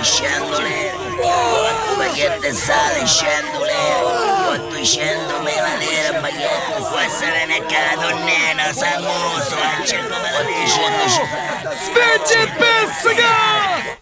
sale, chandelier, 4 pacchetti sale, chandelier, 800 mila lire, baguette, questa viene a donnina, sanguoso, 850. Spingi pizzica!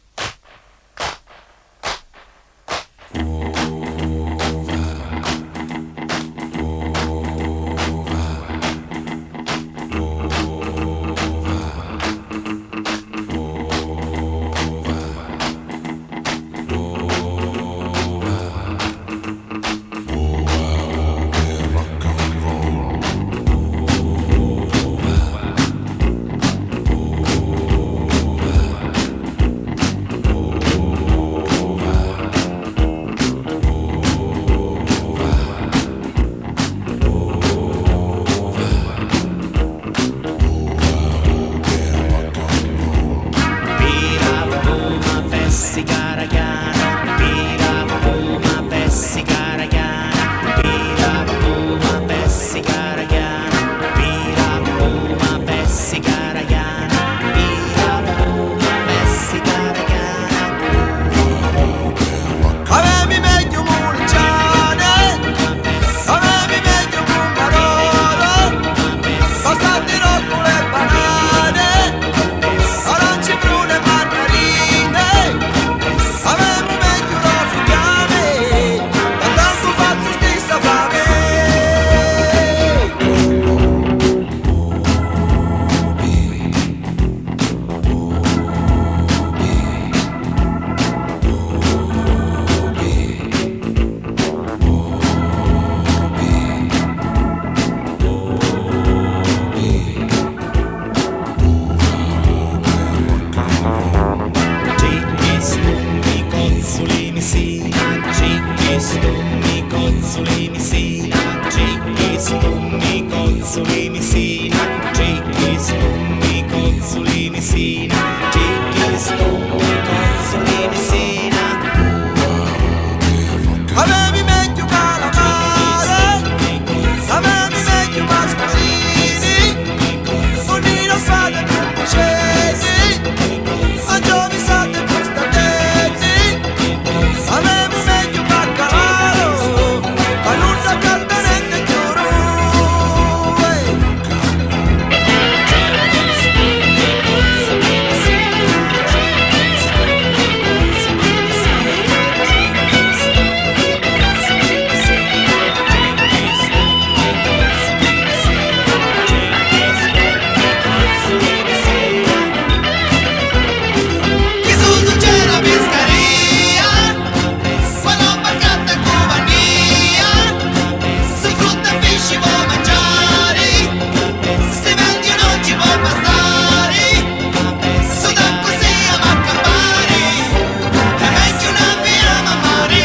Avevi meglio munciane, avevi meglio pomodoro, passate con le banane, arance brune e mandarine, avevo meglio la figane, ma tanto faccio stessa fame. Avevi meglio calamare, avevi meglio mascolini, unino fate più precisi, angiove sate più statezzi, avevi meglio baccalaro, ma non sa cartanente giuro. Chi su c'è la pescaria, quando barcata in compagnia, se frutta e pesce può mangiare, se vendi non ci può bastare, se da così a campare, è meglio una via a mare.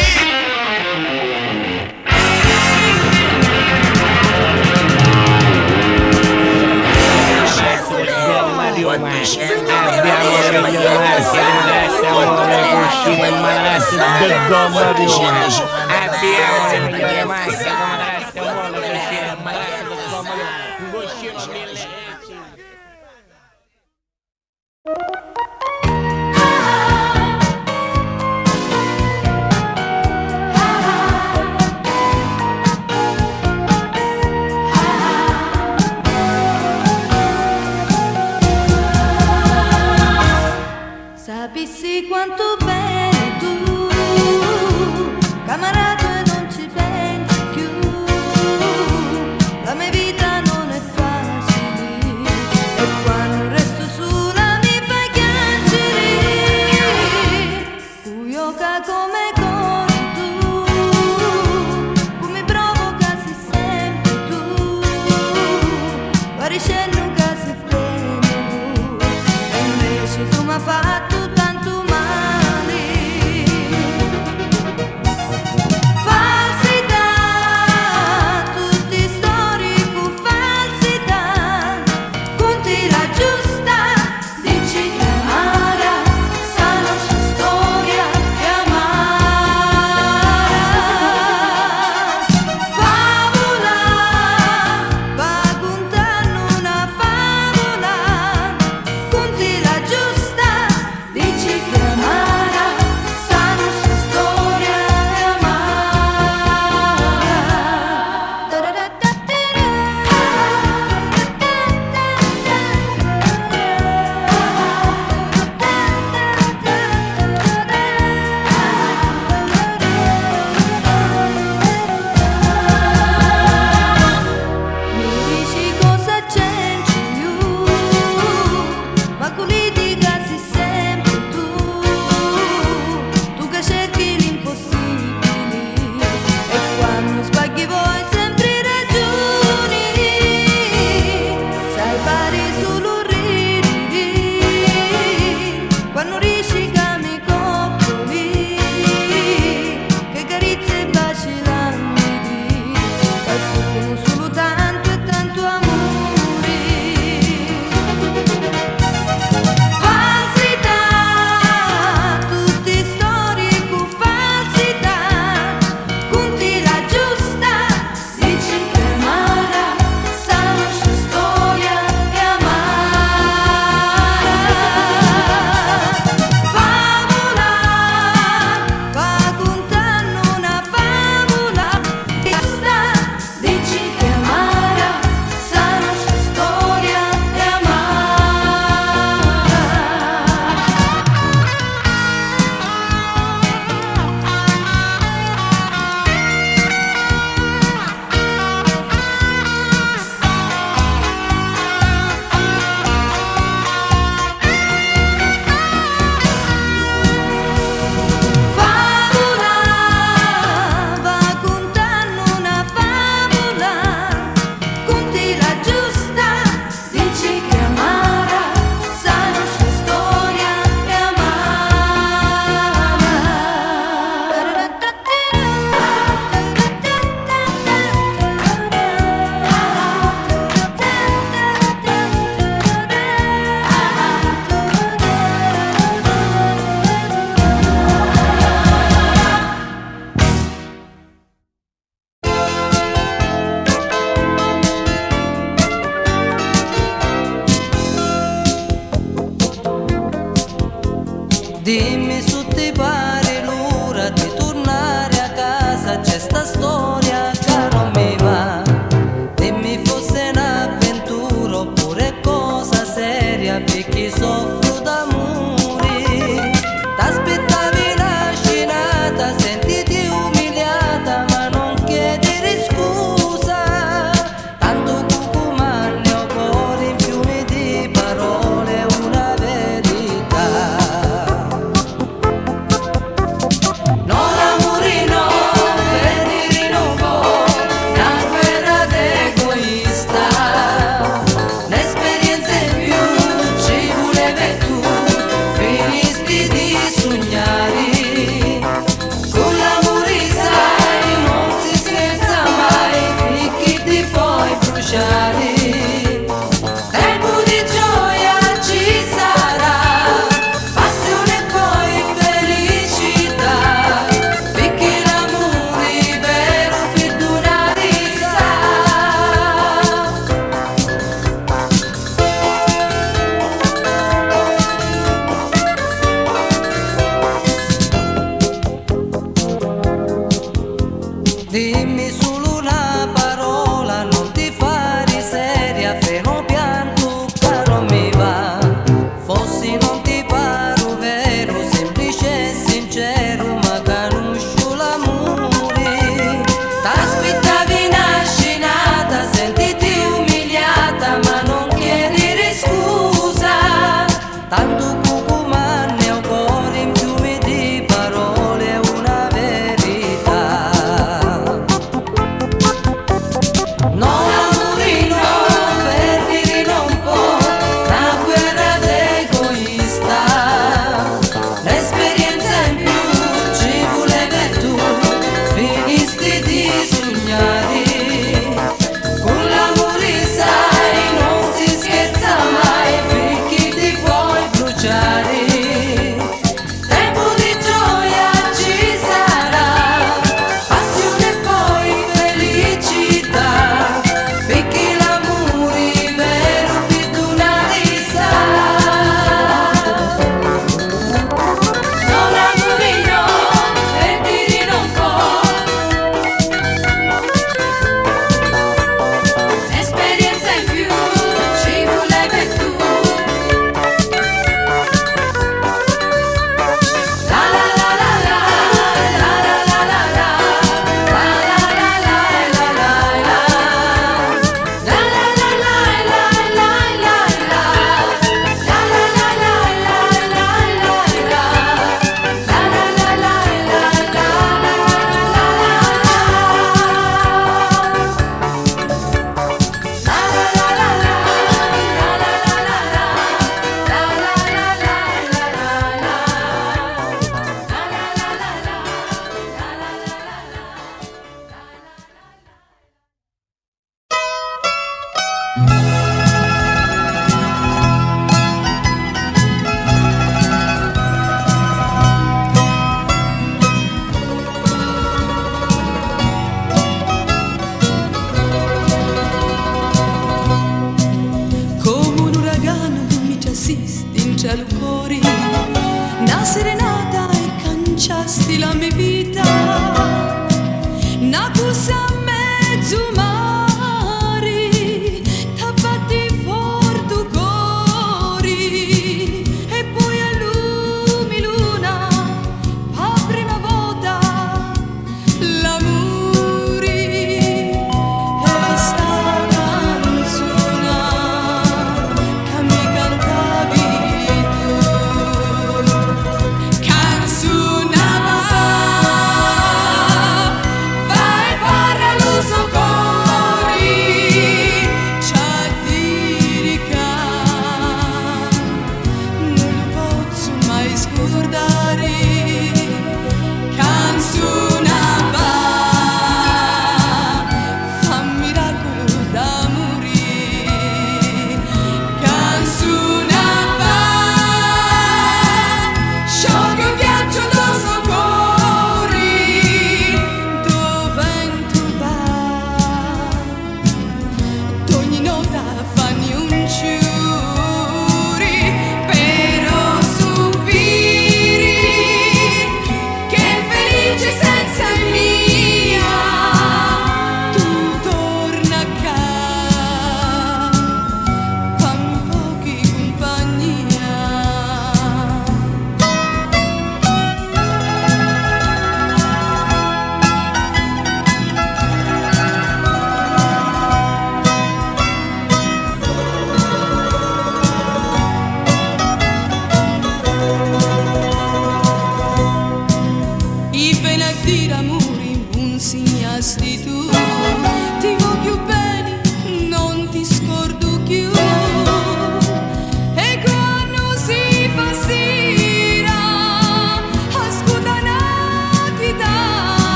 Sapessi quanto bene tu, camarada, non ci pensi più. La mia vita non è facile e quando resto sola mi fai piangere. Cuioca come corri tu, come provoca sei sempre tu, guariscendo che sei fermo e invece tu mi hai fatto tanto male. Dimmi se ti pare l'ora di tornare a casa, c'è sta storia che non mi va. Dimmi fosse un'avventura oppure cosa seria per chi soffro d'amore. T'aspettavi una scenata, sentiti umiliata, ma non chiedere scusa. Tanto cucumane o cuore in fiumi di parole, una verità. No, l'amore no, venire non va.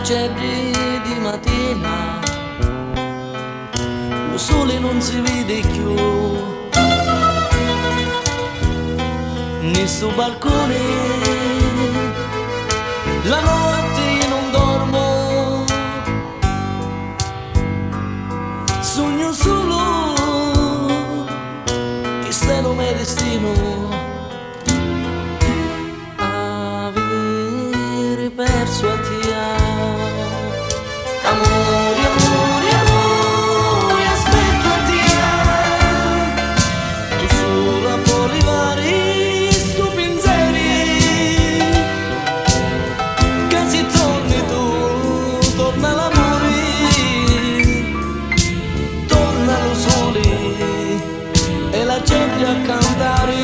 L'aceddi di matina, lu sole non si vede più. Né sul balcone, la notte non dormo, sogno solo che se non è destino. Avere perso a te. Amore, amore, amore, aspetto a te. Tu sola puoi levare sto pensieri. Che se torni tu, torna l'amore, torna lo sole e la gente a cantare.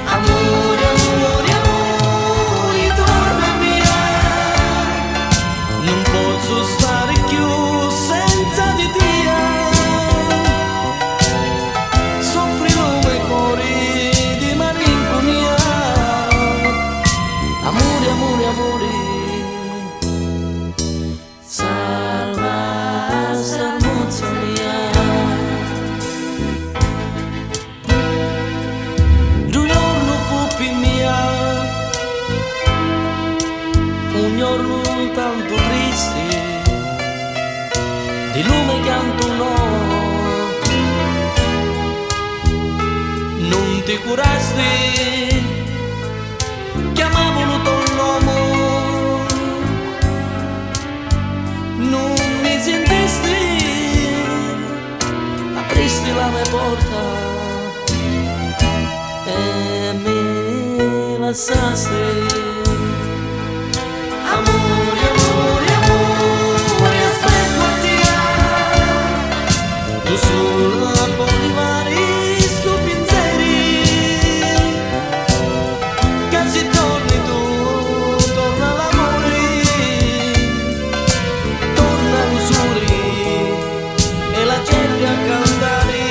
Amore, amore, amore, torna via. Non posso stare più senza di te. Soffri come cuore di malinconia. Amore, amore, amore, salva st'armuzza mia. Un giorno fu per mia, un giorno tanto triste, di lume canto no. Non ti curasti, chiamavano tuo nome, non mi sentisti, apristi la mia porta e mi lasciasti. Amore, amore, amore, aspetto a te. Tu sola puoi levare sto pensieri. Che se torni tu, torna l'amore, torna lo sole e la gente a cantare.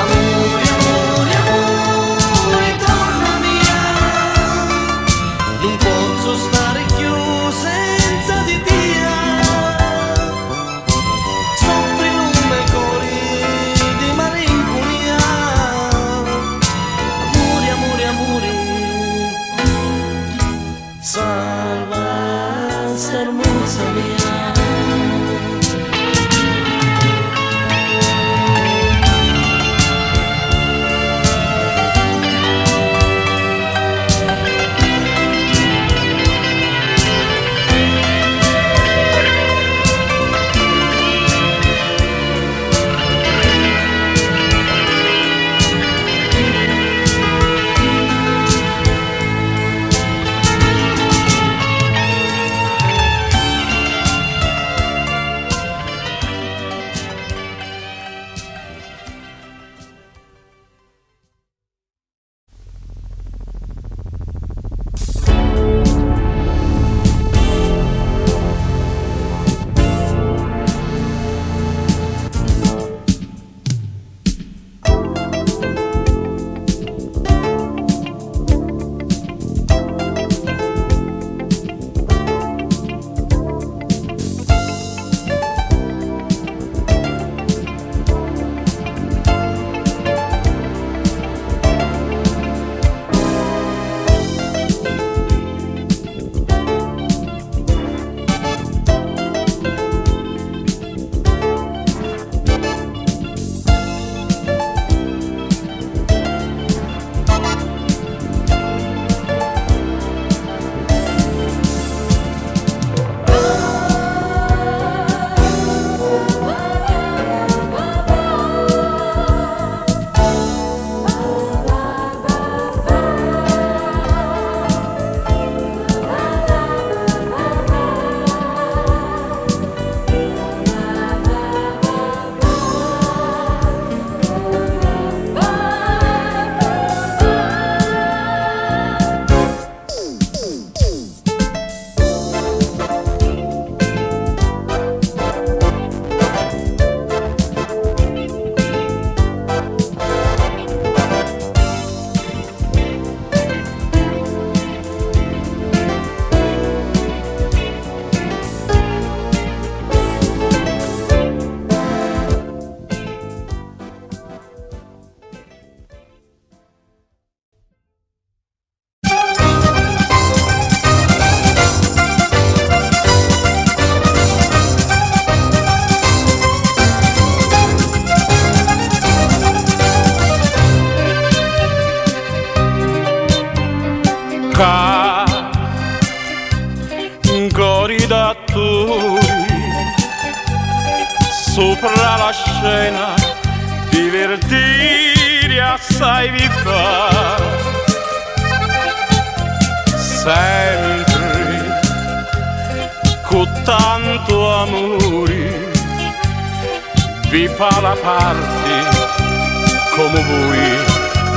Amore, amore, amore, torna via. Sopra la scena divertire assai vi fa. Sempre con tanto amore vi fa la parte come voi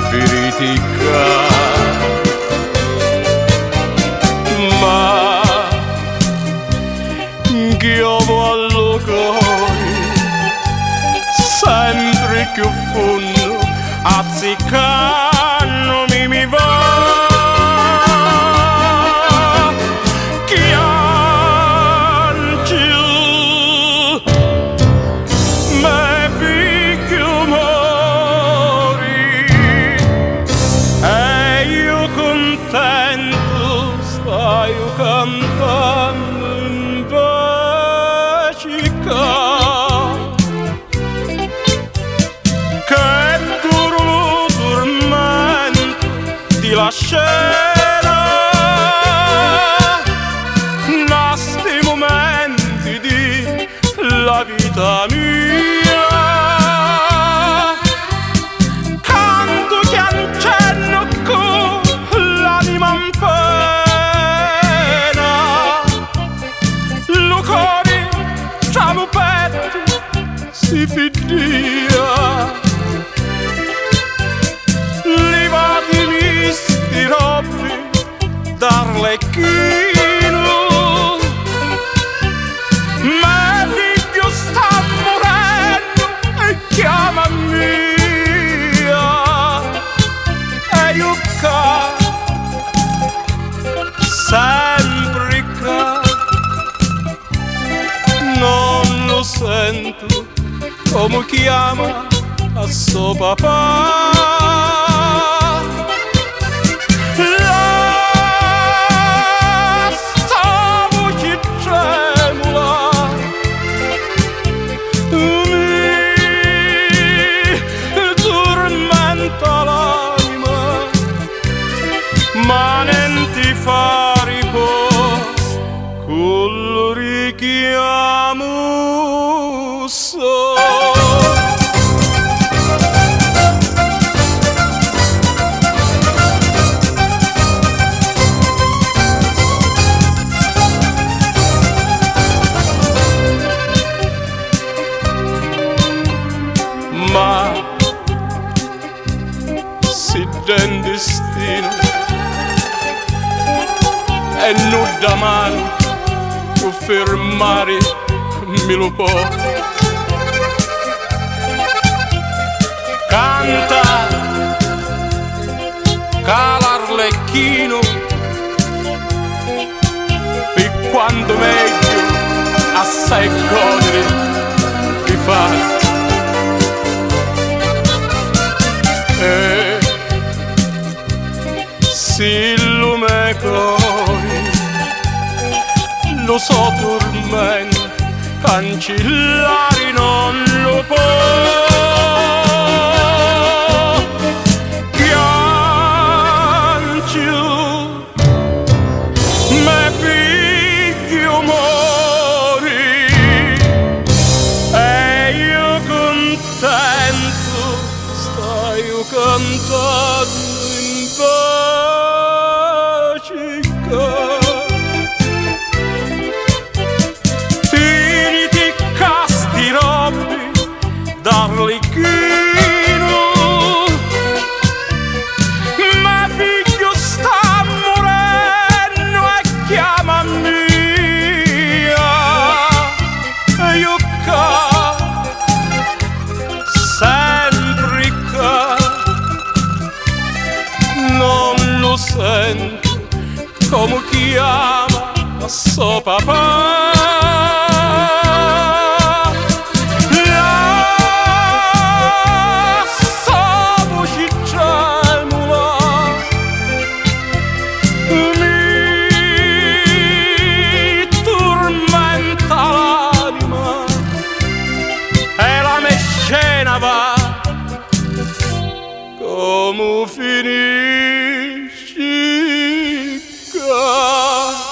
vedete qua. Ma chiovo allo cuore sempre più fondo azziccandomi mi va. Chiancio, me picchio mori, e io contento stai cantando in pace. Che duro lo tormento di la scena, in sti momenti di la vita mia. Canto chiancendo con l'anima in pena, lo cuore c'ha lo petto si fidia. Levatemi sti robbi d'Arlecchino, ma figlio sta morendo e chiama mia, e io qua, sempre qua, non lo sento come chiama a suo papà. La sta voce tremula mi tormenta l'anima, ma niente fare può col richiamo so. Ma si den destino e nulla mano può fermare mi lo può. Canta, cala Arlecchino, e quando meglio assai godere ti fa. E se lume cori lo so tormento cancellare non lo può. Chiancio, me figlio mori, e io contento stai cantando in pace. Finiti casti robbi d'Arlecchino, ma figlio sta morendo e chiama mia, e io qua, sempre qua, non lo sento come chiama suo papà. La sua voce tremula mi tormenta l'anima, e la mia scena va come finisce qua.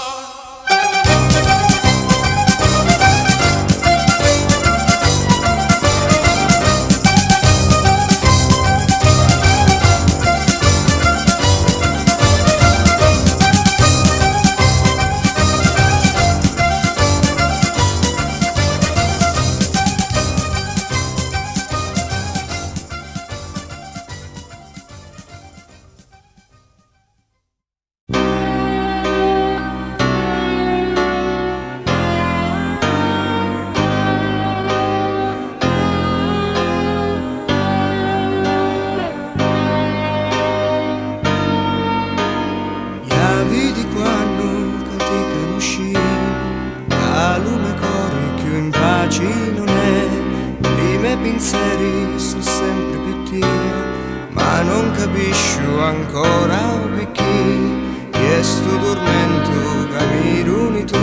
paci nun è, li me pinseri su sempri pi tia, ma non capisciu ancora u picchì, chi è stu turmentu ca mi duni tu,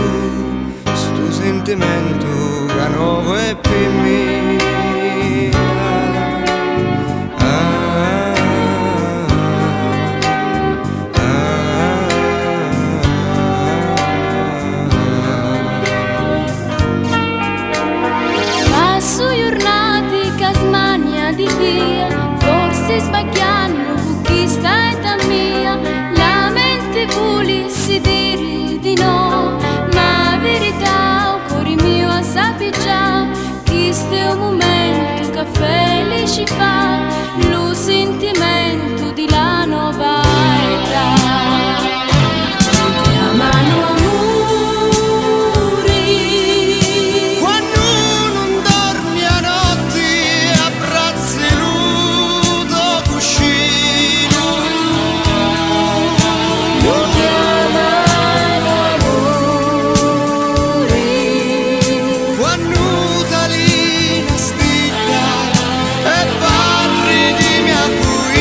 stu sintimentu ca novu è pi mia. Ah, ah, ah. Passu jurnati ca smania di tia, forsi sbagghiannu cu chista età mia, la menti vulissi diri di no, ma a virità u cori miu a sapi già, chistu è u mumentu ca felici fa, lu sintimentu di la nova età. Ti chiamanu amuri. Quannu nun dormi a notti abbrazzi lu to cuscinu. Lu chiamanu amuri. Quannu talii na stidda e parri di mia cuina.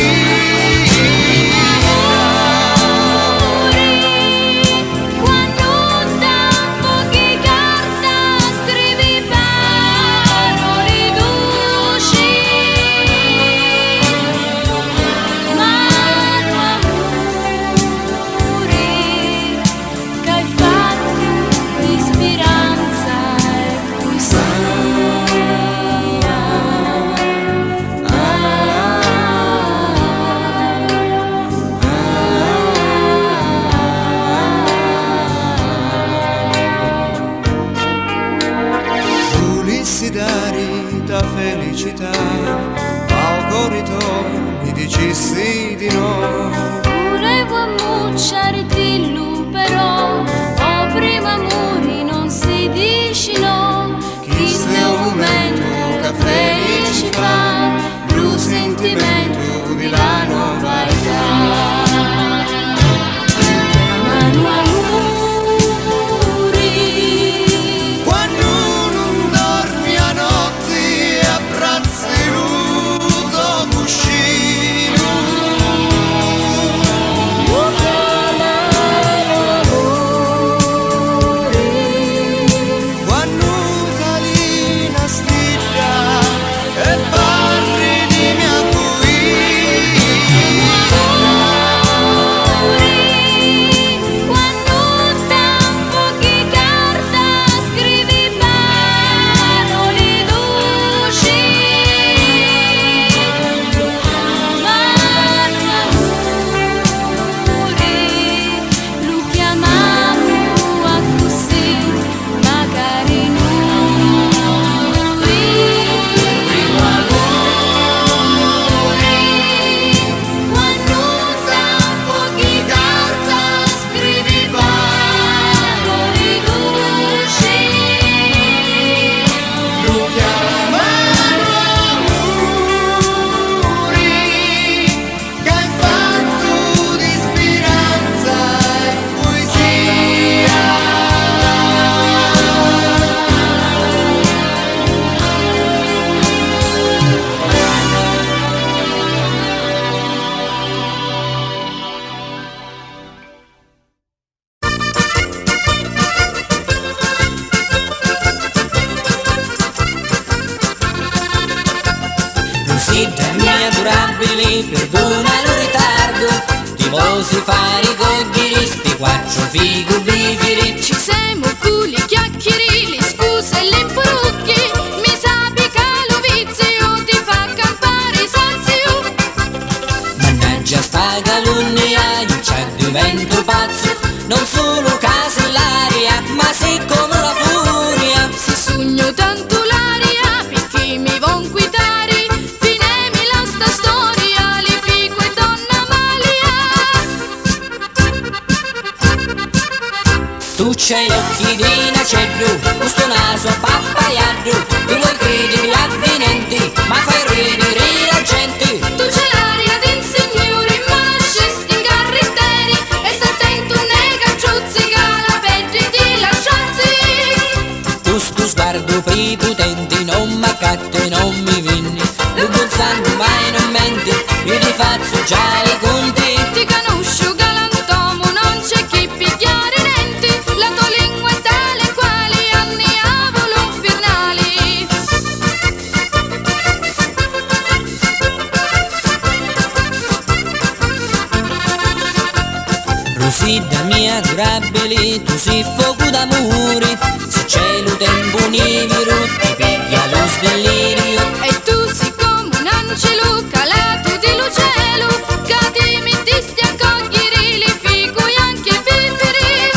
Quannu t'affochi carta scrivi paroli duci, manu amuri, c'hai fattu di spiranza e puisia. Vulissi dari ta felicità, ma 'o cori to mi dicissi di no. Volevo ammucciaritillu però, o primo amuri non si dici no. Chistu è un momento che felici fa, lu sentimento di la nuova età. Chiamano amuri. Quannu nun dormi a notti abbrazzi lu to cuscinu. Lu chiamano amuri. Quannu talii na stidda e parri di mia cuina. Quannu t'affochi carta scrivi paroli duci, lu chiamanu amuri, lu chiamamu accussì macari nui. Amuri, quannu t'affochi carta scrivi paroli duci. Lu chiamano amuri, che è fatto di speranza e poesia. Rusidda mia adorabili, perdona lo ritardo, ti vosi fare cogghiri sti quattro figu bifiri. Ci siamo culi, chiacchieri, le scuse e le imporucchi. Mi sapi che lo vizio ti fa campare sazio. Mannaggia sta calunnia, io c'è divento pazzo, non solo casellaria, ma sei come la furia. Se sogno tanto l'aria, perché mi von quitari. Finemi la sta storia, li fico e donna Malia. Tu c'hai gli occhi di nacello, questo naso a pappaiaddu, tu vuoi credere avvenenti, ma fai ridere la gente. Tu c'è l'aria di un signore, ma nascesti in carretteri. E sta attento nei cacciuzzi, che la peggio ti lasciazzi. Questo sguardo prepotente. fetenti, non m'accatto e non mi vinni. Lu buon sangue mai non menti, io ti faccio già i conti. Ti conoscio galantomo, non c'è chi pigliare nenti, la tua lingua è tale e quale anni avolo infernali. Rusidda mia adorabile, tu sei fuoco d'amore, se c'è lo tempo nivero ti piglia lo delirio. E tu sei come un angelo calato di cielo, che ti mettisti a cogliere le fico e anche i piperi.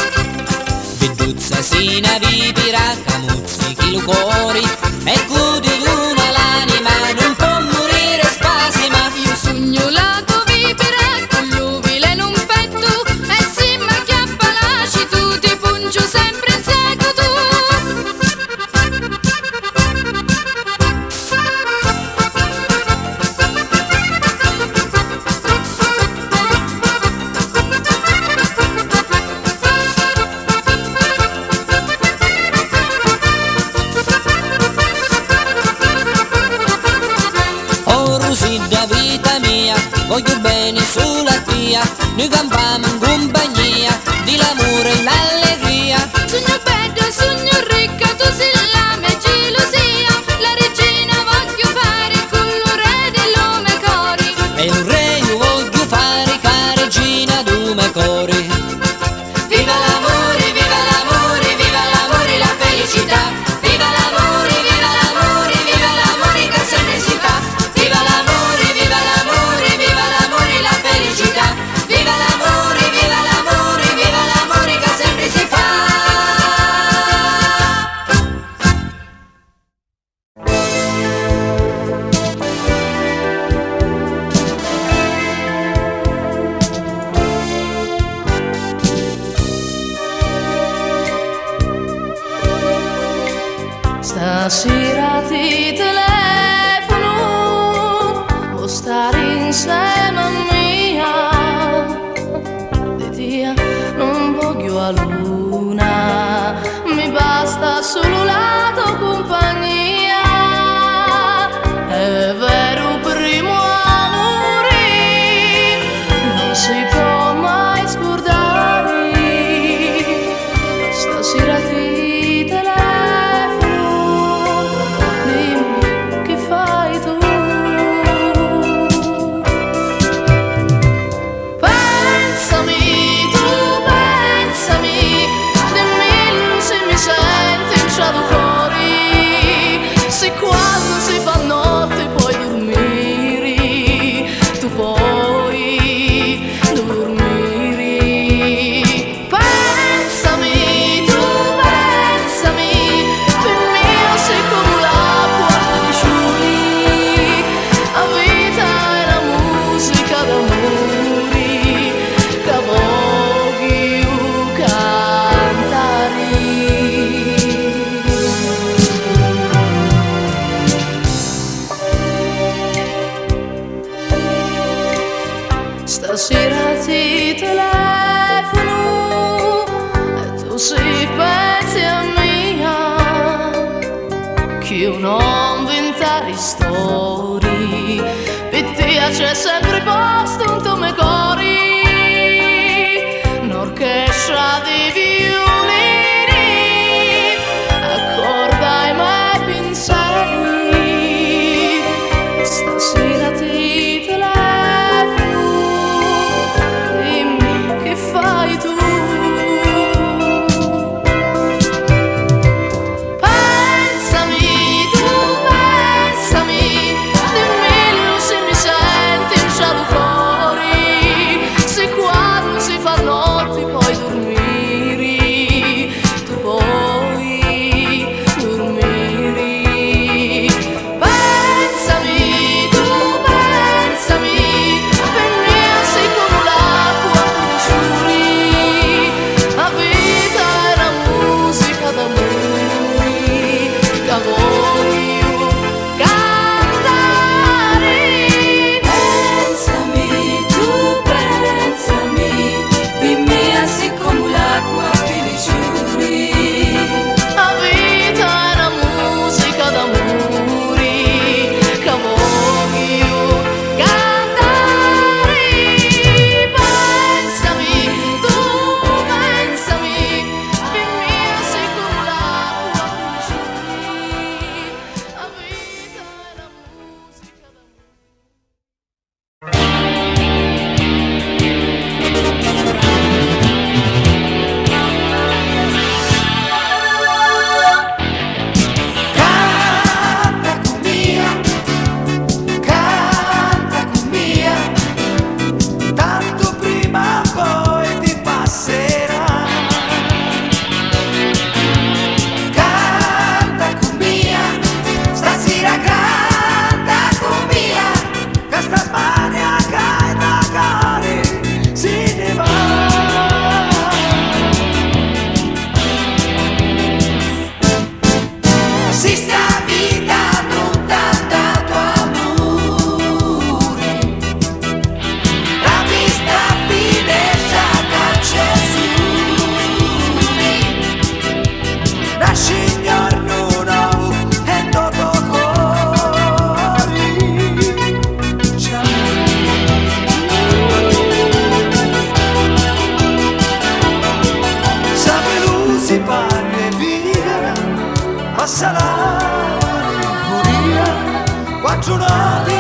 Belluzza si una vipera, che muzzichi lo cuore, e cudi d'una l'anima, non può morire spasima. Io sogno la tua vipera con l'uvile in un petto, e se mi acchiappa l'acido ti pungio sempre in seguito. Oh Rusidda vita mia, voglio bene sulla tia, noi campamo in compagnia, di l'amore e l'allegria. Sogno bello, sogno ricca, tu sei la mia gelosia, la regina voglio fare con lo re dell'uomo cori. E un re io voglio fare, ca regina du me cori. Viva l'amore, viva l'amore, viva l'amore e la felicità. Viva l'amore, viva l'amore, viva l'amore che sempre si fa. Viva l'amore, viva l'amore, viva l'amore e la felicità. Viva l'amore, viva l'amore, viva l'amore che sempre si fa. Stasera ti telefono, vuoi stare insieme a mia? Di tia non voglio a luna, mi basta solo la tua compagnia. È vero primo amore, non si può mai scordare. Stasera ti telefono, dimmi che fai tu. Pensami, tu pensami, dimmelo se mi senti in cielo cuore, se quando si fa notte puoi dormire, tu puoi dormire. Pensami, tu pensami, per me sei come l'acqua di sciuri, la vita è la musica d'amore che voglio cantare. Stasera ti telefono e tu si pensi a mia che io non inventare storie per te c'è sempre posto un tuo cuore un'orchestra di violini accorda i miei pensieri stasera ti telefono dimmi che fai tu. Pensami, tu pensami, dimmelo se mi senti in cielo cuore. Quattro noti.